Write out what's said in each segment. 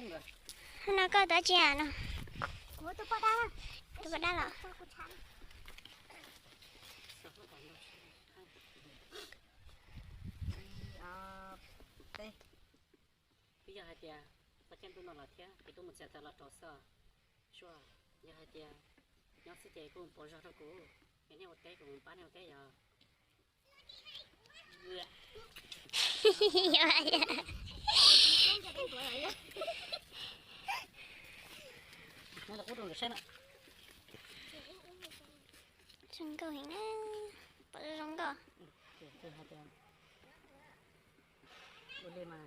No koj tab tsis no. Tus poj dab los. Twb yog hais tias txog caij ntuj no los thiab ces tuaj mus txiav taws los rau xwb. Suab, yog hais tias nyob xwb ces kuj mus pauv zog rau kuv, es nej ua teb kuv mus pab nej ua teb yog. Zoo nkauj heev na, pom zoo nkauj. Ua li mas,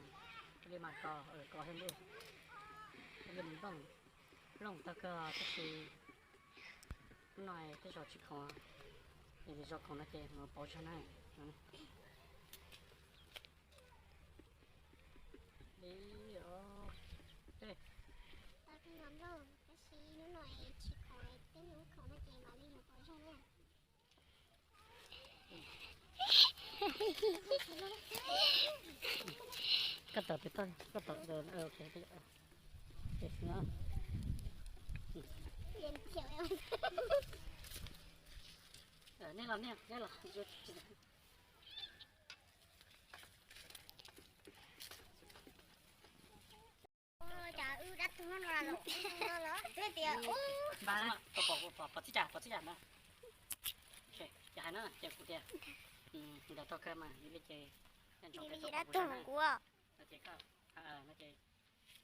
ua li mas kos, kos thiab ntuj, ua li mas nplooj, nplooj tag kawg tab sis hnub no tej zaum tsis khoom, es zov khoom no ces mus pauv zog na. Li os, peb. Koj tawm pem toj, koj tawm, ok. Nej los, nej los. Pov txij cas, pov txij cas na. Ces hais na, ces kuv tias, ntawm tog kawg mas yog li ces, nyob ntsoov peb tau pov kuv zog na. No ces koj, no ces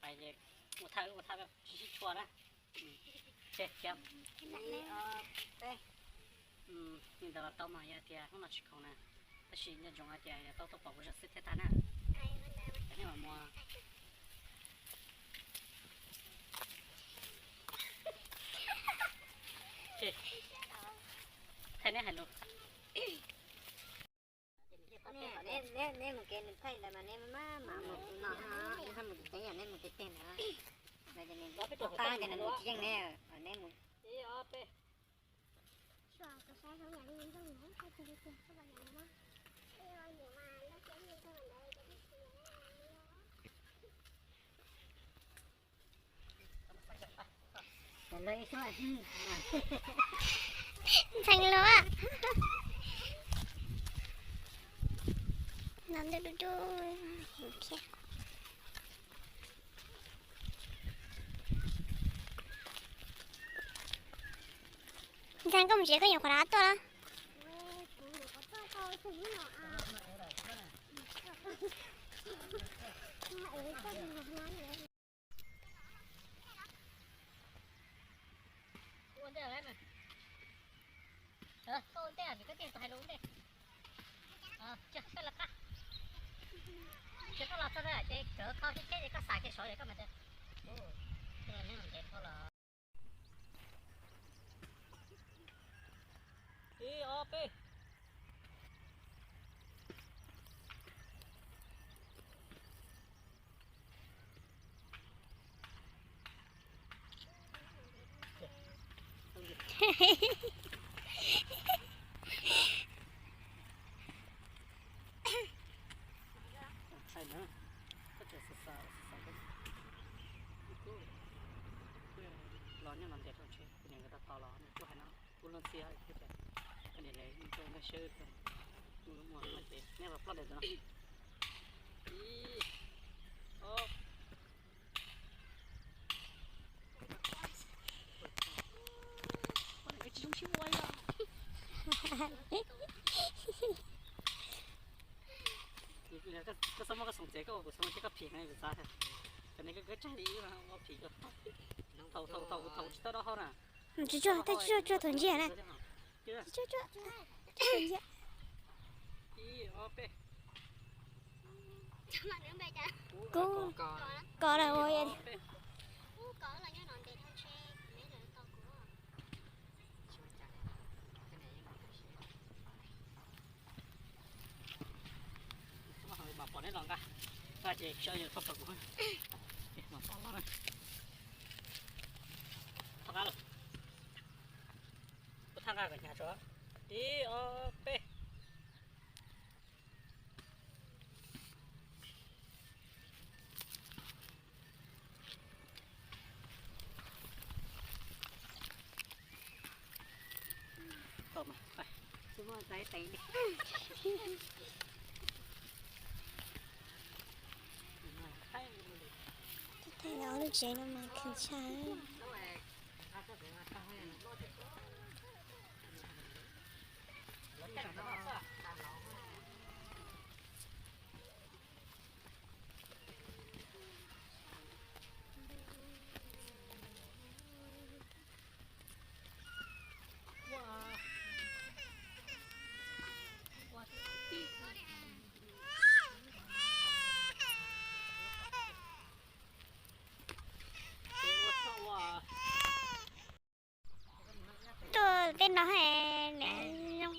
pais ces ua thawj, ua thawj sib sib tshua na. Li ntawd los tau mas yog tias hnub no tsis khoom na, tab sis nco ntsoov hais tias yog tau tuaj pom kuv zog xwb thiaj tag na. Cov nej mam mus. Thaij neb hais lus. Neb mus kev nws thaij ntawd mas neb maj mam mus no, neb mus kev teg ntawd, nws qab ces nws tsis yeej neb, neb mus. Ntxhee lus. No ntuj dub dub heev thiab. Ntxhee, koj mus tsev koj nyuam qhuav rov qab tuaj los? Ua ntej, koj ua ntej vim koj tij tau hais lus ua ntej. Tsis koj los txog ces kawg kho cheb cheb ces koj xav kev saud ces koj mas. Ib ob peb. Los nyob no ntes rau ntshe kuv niam nkawd tau tos los kuj hais no kuv luag ntxhi thiab. Koj niam lawv rau nkaj siab, kuv lub muag no ces neb los ploj ntawm no. Ib ob. Koj txhob muab koj xoom txiav, koj ua kuv xoom thiab koj phim heev kuv xav. Cov niag koj kawg tsag li ib ua phim koj. Thaum, thaum, thaum kuv thaum tsis tau dau hau na. Tsis tsuag, thaum tsis tsuag, tsuag thaum ntsia na. Tsis tsuag, tsuag, tsuag thaum ntsia. Kuv kov lawm. Mas pom neb los nqa, nqa ces sawv yog txog tau kuv. Mas pom los na. Thov nqa los. Kuv thaj nqa kom hnyav tso. Ib ob peb. Thaij ob lub tsev no mas khwv tshaj. Tuaj tej no niam zoo.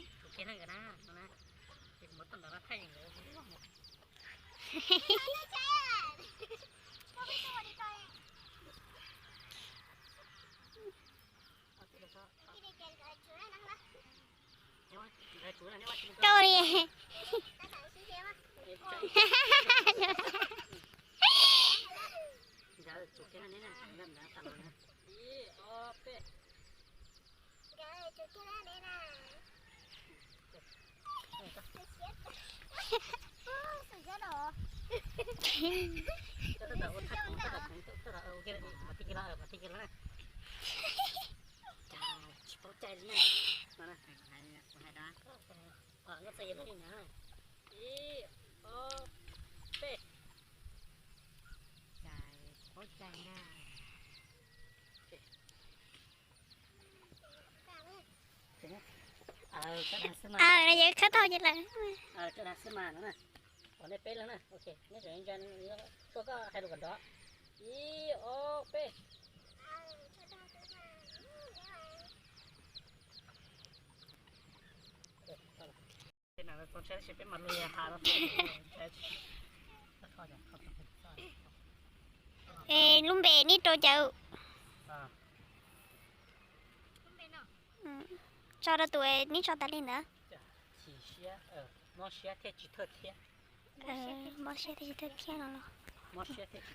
Koj li. Tsis paub cai li na. Ib, ob, peb. Tsis paub cai na. Yog khawb tau ces lawm. Xwb mas no na. Pom nej peb leeg na, ok, nej tseem nco tuaj koj hais lus kom nrov. Ib, ob, peb. Es lub npe neb rau cas? Tso rau tus neb tso tas li ntawd. Mob siab thiab tsis thawj thiab no los. Ob peb leeg ces neb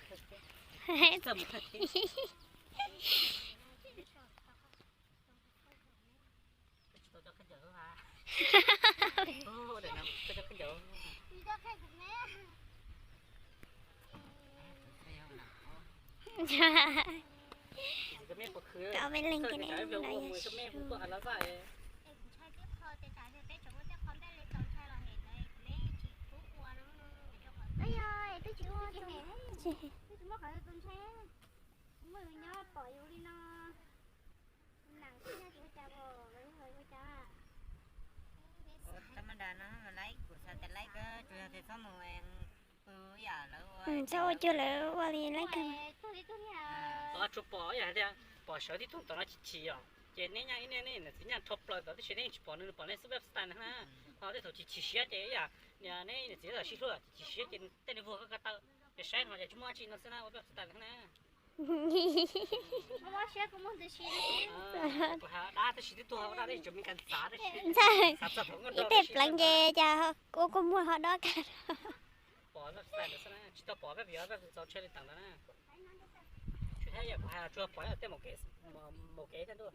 los yog su. Txhob ua cuag lawv ua li laib kawg. Tsuas pom yam tias pom sawv tib tug tom no chim chim os, ces neb nyaj ib niaj nej niam txiv nyaj rho plaws tom tib si, nej tsis pom nws, nws pom nej xwb, website ntawd na. Ho tej thaum chim chim siab ces yam niam nej niam txiv txawm sib hlub chim chim siab ces tej nws vuag koj ko taw, ces saib no ces tsis muaj dab tsi no xwb na, ua website ntawd na. Dab tab sis twb tuag dab tab sis tseem me kas txav tab sis xav txog thaum nkauj nraug ib tej pleev ces cas ua kua muag ho dob kag. Pom website ntawd xwb na, tsis tau pom peb vim peb txaus ntshai li teem ntawd na. Tsis thiab yam kuv hais tsuas pom tej maum kev thiab ntuj,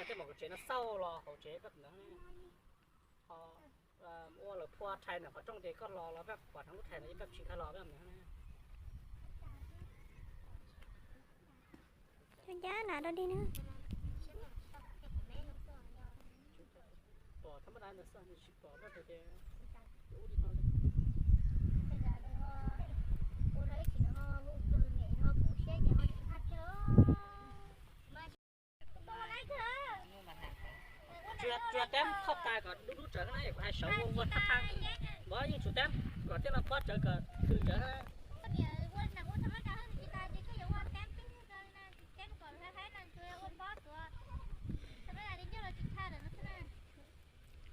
tej maum kev tsev no xauj los hauv tsev peb ntawd. Ho ua lawv phua rhais ntawm qhov rooj ces koj los los peb pom rau lub rhais ntawd peb tsis nkag los peb ntawd. Cov ncaj nas rau dig na. Tsuas tab thauj tas kom dub dub tsawv na, kuv hais sawv ua ua thaj thaj. Npov yeej tsuas tab kom tej no pob tsawv kom twm tsawv na.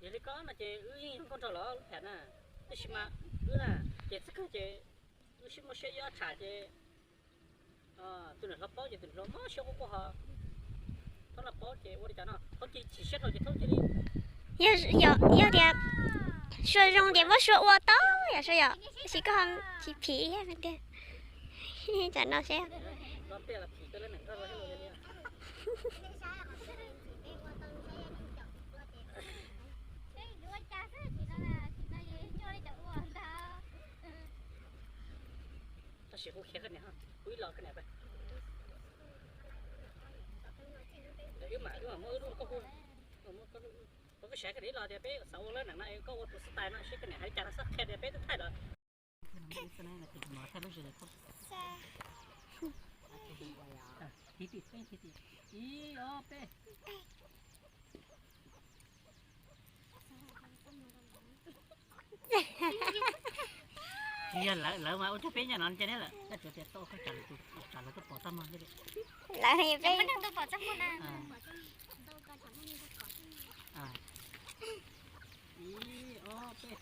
Yog li koj no ces wb yeej zoo nkauj nraug los lub tham na, tab sis mas wb na ces txij kawg ces wb sib muaj siab ib ob tsam ces tus niam hluas paub ces tus niam hluas mob siab quaj quaj ho. Thaub no paub ces ua li cas no, thaub cia li chim siab rau ces thaub cia li. Yog tias sua zoo ces muab sua ua tau yom, sua yom, tab sis koj ho chim phim thiab tiag. Tsam no seb. Los pliaj los phim koj lub neej koj los thiab los yog li. Tsis hu khiav koj niam, hu ib los koj niam. Wb mam, wb mam muab wb lub, koj hu, koj sab koj niam ib los tias peb xav ua lab nees no es koj ua tus xib tais no seb koj niam hais li cas no xwb qhia tias peb twb thaij lawm. Ib, ob, peb. Tsis yog lawv, lawv mas ua rau peb nyob no cia neb lawm, koj tsuas tias tau koj tsam lawv, tsam lawv tuaj pom txaj muag xwb li. Lawv peb. Ib, ob, peb.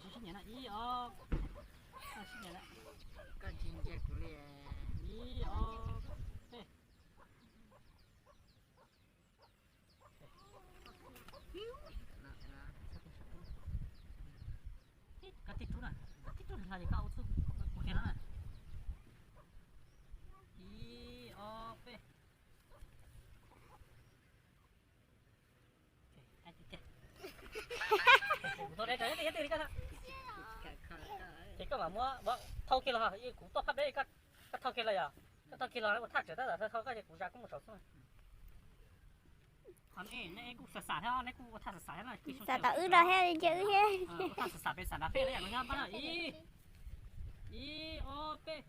Sib nyiam na, ib, ob, sib nyiam na, koj tsis ntsia kuv li, ib, ob, peb. Koj tib rub na, koj tib rub hla es koj ua txuj kuv qhia no na. Ib, ob, peb. Ces koj mam muab thau kiag los, kuv tuaj phab peb, koj thau kiag los yom, koj thau kiag los ua thaj tseem tab tom thau koj ces kuv zam koj mus saum xwb. Xav tom wb los thiab, nce wb thiab. Ib, ob, peb.